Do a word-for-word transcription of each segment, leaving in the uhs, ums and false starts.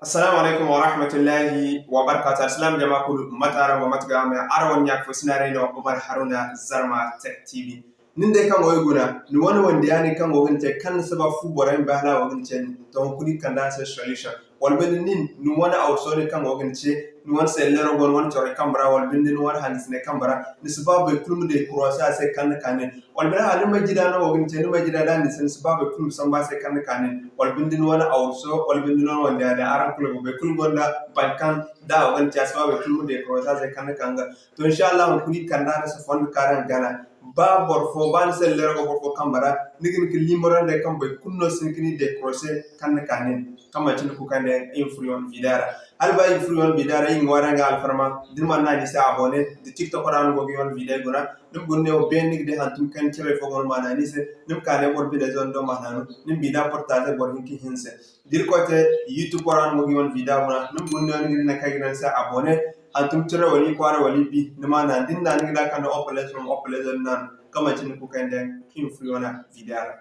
Assalamu alaikum wa rahmatullahi wa barakatuh. Alsilaam jama kulu, mate araŋ go, mate ga me? Araŋ wane ɲa fo sinaray no, Umar Haruna, Zarma Tech T V. Nin day kaŋ go ga guna, ni wane wande yaadin kaŋ go ga ni te, kaŋ ni si ba fu borey ma bay hala a go ga ni ce, to hunkuna i kande a se solution. Wala binde nin, ni wane awso din kaŋ go ga ni ce, ni wane selleero go ni wane corey kambe ra, wala binde ni wane hannisinay kambe ra, ni si ba boro kulu ma décrocher a se kaŋ ni ka nin. Wala binde hala ni majida no go ga ni ce, ni majida da ni se, ni si ba boro kulu ma sambu a se kaŋ ni ka nin. Wala binde ni wane awso, wala binde ni wane wande yaadin, araŋ kulu go, boro kulu gonda boro kaŋ da a go ga ni ce, a si ba boro kulu ma décrocher a se kaŋ ni ka nga. To, inshallah, hunkuna i kande a se fondo kaŋ araŋ gana. Ba boro fo, ba ni selleero go boro fo kambe ra, ni ga hin ka liimaro nd'ey kaŋ boro kulu no si hin ka ni décrocher kaŋ ni ka nin, kaŋ manti ni kuukandi yaŋ. Iri ma furo iri wane video ra. Hala ba iri ga furo iri wane video ra, iri ga ŋwaaray araŋ ga alfarma, da ni mana naŋ a ni se abonné, da TikTok ra no go ga iri wane video guna, ni ma guna ne wo beene ni ga di hantum kayna ciray fo go no ma naŋ a ni se, ni ma ka ne boro bine izo ni do ma naanu, ni ma video partager boro hinka hinza se. Da Irkoy te YouTube ra no go ga iri wane video guna, ni ma guna ne wo ni ga di nangu kaŋ i ga ne ni se abonné, hantum cire wala i kwaara wala i bi, ni ma naanu. Da ni naanu ni ga di a kande oplezo, oplezo ni naanu, kaŋ manti ni kuukandi yaŋ. Iri ma furo iri wane video ra.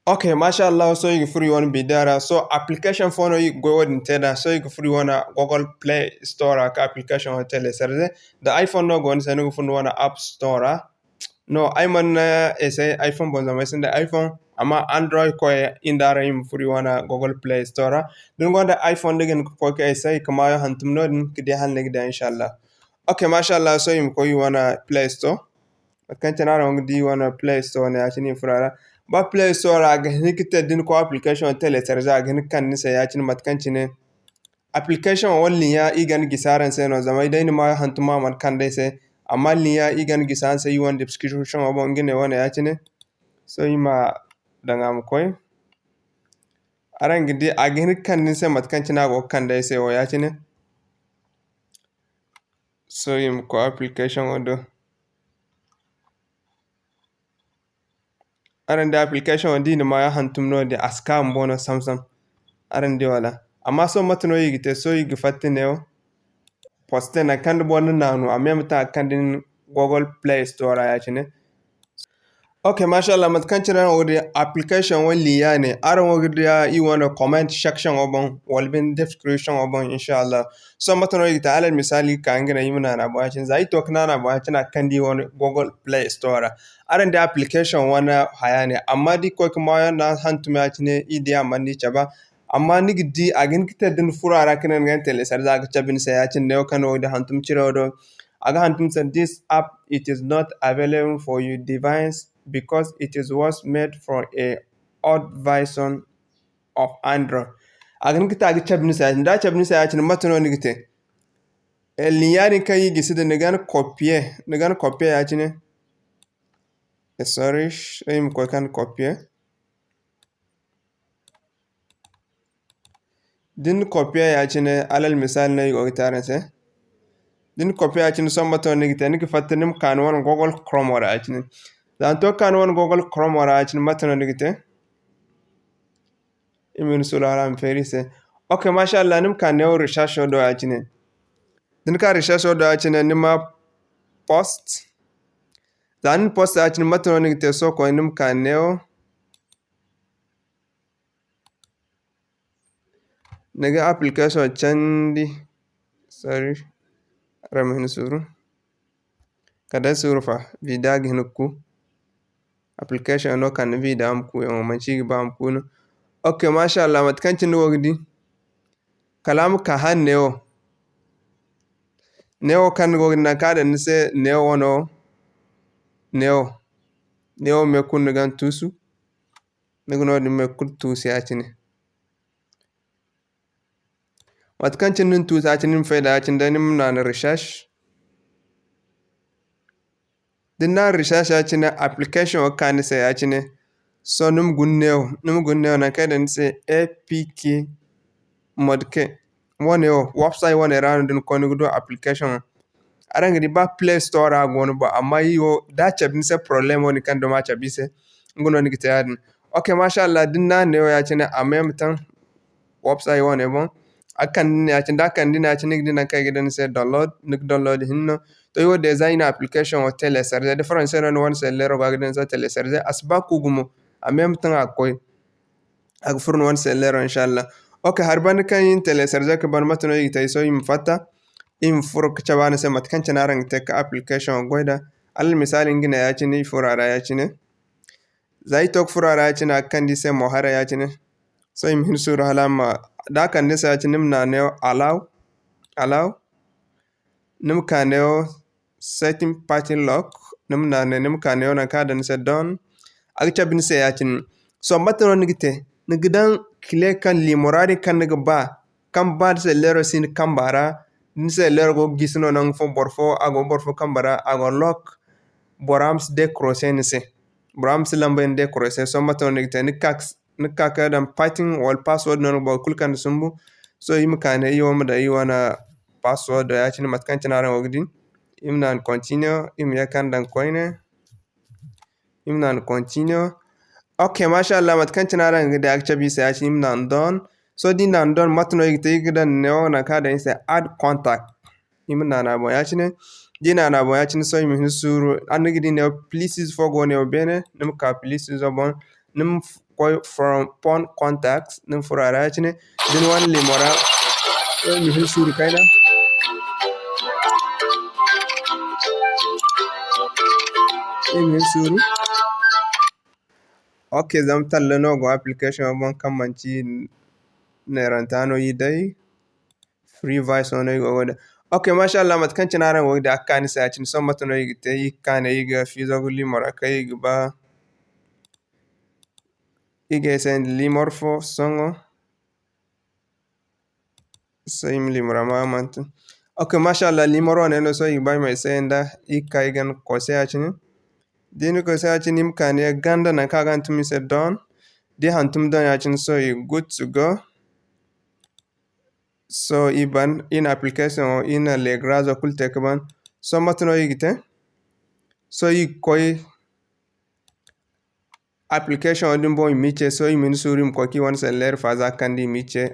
Ok, masha Allah, sohõ iri ga furo iri wane video ra. Sohõ application fo no iri ga goy wo-din te nd'a. Sohõ iri ga furo iri wane Google Play Store ra ka application wo télécharger. Da iPhone no go ni se, ni ga furo ni wane App Store ra. No, ay mana essayer iPhone boŋ, zama ay sinda iPhone, amma Android koy iri nda araŋ iri ma furo iri wane Google Play Store ra. Da ni gonda iPhone, ni ga hin ka koy ka essayer ka maayo hantum no-din ka di hala ni ga di, inshallah. Ok, mashallah, sohõ iri ma koy iri wane Play Store. Mate kaŋ cine araŋ ga di wane Play Store ne, ya-cine iri ma furo a ra. Ba Play Store ra, a ga hin ka te da ni koy application télécharger, a ga hin ka kande ni se, ya-cine mate kaŋ cine application wo linya iri ga ni gisi araŋ se no, zama day ni ma hantum a mana kande ay se. Amma linya iri ga ni gisi araŋ se iri wane description wo boŋ, nga ne wane ya-cine. Sohõ iri ma daŋ a ma koy. Araŋ ga di, a ga hin ka kande ni se mate kaŋ cine a go ga kande ay se wo ya-cine. Sohõ iri ma koy application wo do. Araŋ di application wo, da i na maayo hantum no-din, a si ka bumbo no sam-sam. Araŋ di wala? Amma sohõ mate no iri ga te? Sohõ iri ga fatta neewo, poster, nangu kaŋ da boro na naanu, a me ma te a ga kande ni Google Play Store ra ya-cine. Ok, mashallah, mate kaŋ cine araŋ wo ga di, application wo linya ne. Araŋ wo ga di a iri wane comment section wo boŋ, wala binde description wo boŋ, inshallah. Sohõ mate no iri ga te? Alal misaali, iri ga ka nga ne iri ma naana boŋ ya-cine. Za iri to ka naana boŋ ya-cine, a ga kande iri wane Google Play Store ra. Araŋ di application wane haya ne, amma da iri koy ka maayo nda hantum ya-cine, iri di a mana ni cabe. Amma ni ga di, a ga hin ka te da ni furo a ra ka ne ni ga ni télécharger, a ga cabe ni se ya-cine, neewo kaŋ no wo ga di hantum cire wo do. A ga hantum ni se, "This app, it is not available for your device because it is was made for a old version of Android." A ga hin ka te a ga cabe ni se ya-cine. Da a cabe ni se ya-cine, mate no ni ga te? Eh, linya din kaŋ iri gisi din, ni ga ni copier, ni ga ni copier ya-cine. Eh, sorry, sh-, ay ma koy ka ni copier. Da ni copier ya-cine, alal misaali no iri go ga te araŋ se. Da ni copier ya-cine, sohõ mate no ni ga te? Ni ga fatta, ni ma ka ni wane Google Chrome ra ya-cine. Za ni to ka ka ni wane Google Chrome ra ya-cine, mate no ni ga te? Iri ma hin suuru hala a ma feeri iri se. Ok, mashallah, ni ma ka neewo recherche wo do ya-cine. Da ni ka recherche wo do ya-cine, ni ma post. Za ni na post ya-cine, mate no ni ga te? Sohõ koy ni ma ka neewo. Ni ga application candi. Sorry. Araŋ ma hin suuru. Kala day suuru fa, video ga hin ga ku. Application no kande video ma ku yaŋo, manci iri ga ba a ma ku no. Ok, mashallah, mate kaŋ cine ni go ga di. Kala a ma ka hala neewo. Neewo kaŋ ni go ga di, nangu kaŋ a daŋ ni se neewo wano. Neewo. Neewo me kulu ni ga ni tuusu. Ni ga no-din me kulu tuusu ya-cine. Mate kaŋ cine ni na tuusu ya-cine, ni ma fay da ya-cine day, ni ma naana recherche. Da ni naana recherche ya-cine, application wo ga ka ni se ya-cine. Sohõ ni ma guna neewo, ni ma guna neewo nangu kaŋ ay daŋ ni se A P K Modke. Wane wo, website wane ra no da ni koy ni ga du application wo. Araŋ ga di, ba Play Store ra go no boŋ, amma iri wo, da a cabe ni se problème wo-din kaŋ duma a cabe iri se, nga no ni ga te yaadin. Ok, mashallah, da ni naana neewo ya-cine, a me ma taŋ website wane boŋ. A ga kande ni ya-cine, da a kande ni ya-cine, ni ga di nangu kaŋ i ga daŋ ni se download, ni ga download hinne no. To, iri wo déjà iri na application wo télécharger, da français no ni wane selleero go, a ga daŋ ni se télécharger, a si ba ka gumo, a me ma taŋ a ga koy. A ga furo ni wane selleero, inshallah. Ok, hari banda kaŋ i na télécharger ka ban, mate no i ga te? Sohõ i ma fatta, i ma furo ka cabe araŋ se mate kaŋ cine araŋ ga te ka application goy da. Alal misaali, nga ne ya-cine, i furo a ra ya-cine. Za i to ka furo a ra ya-cine, a ga kande i se mo haray ya-cine. Sohõ i ma hin suuru hala a ma, da a kande ni se ya-cine, ni ma naana neewo allow, allow. Ni ma ka neewo setting pattern lock, ni ma naana, ni ma ka neewo nangu kaŋ a daŋ ni se done. A ga cabe ni se ya-cine. Sohõ mate no ni ga te? Ni ga daŋ kile kaŋ liimora din kaŋ ni ga ba, kaŋ ba ni se leero si ni kamba ra, ni se leero go ga gisi no nangu fo, boro fo, a go boro fo kamba ra, a go lock, bora ma si décrocher ni se. Bora ma si lambey ni décrocher. Sohõ mate no ni ga te? Ni ga ka, ni ga ka ka daŋ pattern wala password no ni ga ba, kulu kaŋ ni sumbu. Sohõ i ma ka ne, i wo ma daŋ i wane password ya-cine, mate kaŋ cine araŋ go ga di. I ma naana continue, i ma ye kaŋ daŋ koyne. I ma naana continue. Ok, masha Allah, mate kaŋ cine araŋ ga di a ga cabe i se ya-cine, i ma naana done. Sohõ da i naana done, mate no i ga te? I ga daŋ neewo nangu kaŋ a daŋ i se add contact. I ma naana a boŋ ya-cine. Da i naana a boŋ ya-cine, sohõ i ma hin suuru. Araŋ ga di neewo pluses fo go neewo beene, ni ma ka pluses boŋ. Ni ma koy from phone contacts, ni ma furo a ra ya-cine. Da ni wane liimo ra, sohõ i ma hin suuru kayna. I ma hin suuru. Ok, zama talla no go application boŋ kaŋ manti neeranta no i day. Free version no i go ga day. Ok, masha Allah, mate kaŋ cine araŋ go ga di a ga ka ni se ya-cine, sohõ mate no i ga te? I ga ka ne i ga fiizo ga liimo ra kaŋ i ga ba. I ga ay send liimor fo sohõ. Sohõ i ma liimora ma manti. Ok, masha Allah, liimor wane no sohõ i ga ba i ma ay send nda, i ga ka i ga ni koose ya-cine. Da i na koose ya-cine, i ma ka ne ganda nangu kaŋ a ga hantum i se done. Da i hantum done ya-cine, sohõ i good to go. Sohõ i ban, i na application wo, i na legrazo kulu te ka ban. Sohõ mate no i ga te? Sohõ i ga koy application wo din boŋ, i ma i ce. Sohõ i ma ni suuru, i ma koy ka i wane selleer fa za kaŋ da i ma i ce.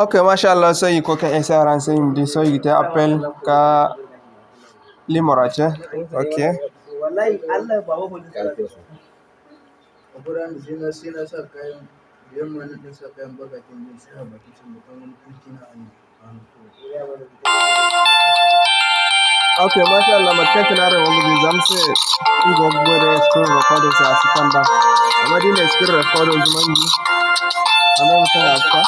Ok, masha Allah, sohõ i ga koy ka essayer araŋ se, i ma di. Sohõ i ga te appel ka liimora ce. Ok. Ok, masha Allah, mate kaŋ cine araŋ go ga di, zama se i go ga goy da screen recorder se, a si kamba. Amma da i na screen recorder zumandi, a ma kaŋ a ga ka,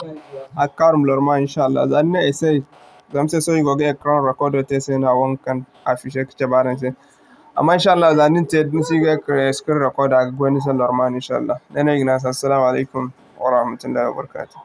a ga kaarum lorma, insha Allah. Za ni ne ay se, zama se sohõ i go ga écran recorder te se no, a wo ga kaŋ afficher ka cabe araŋ se. Amma insha Allah, za ni na te, da ni si ga screen recorder, a ga goy ni se lorma, insha Allah. Ne no i ga ne araŋ se, assalamu alaykum warahmatullahi wabarakatuh.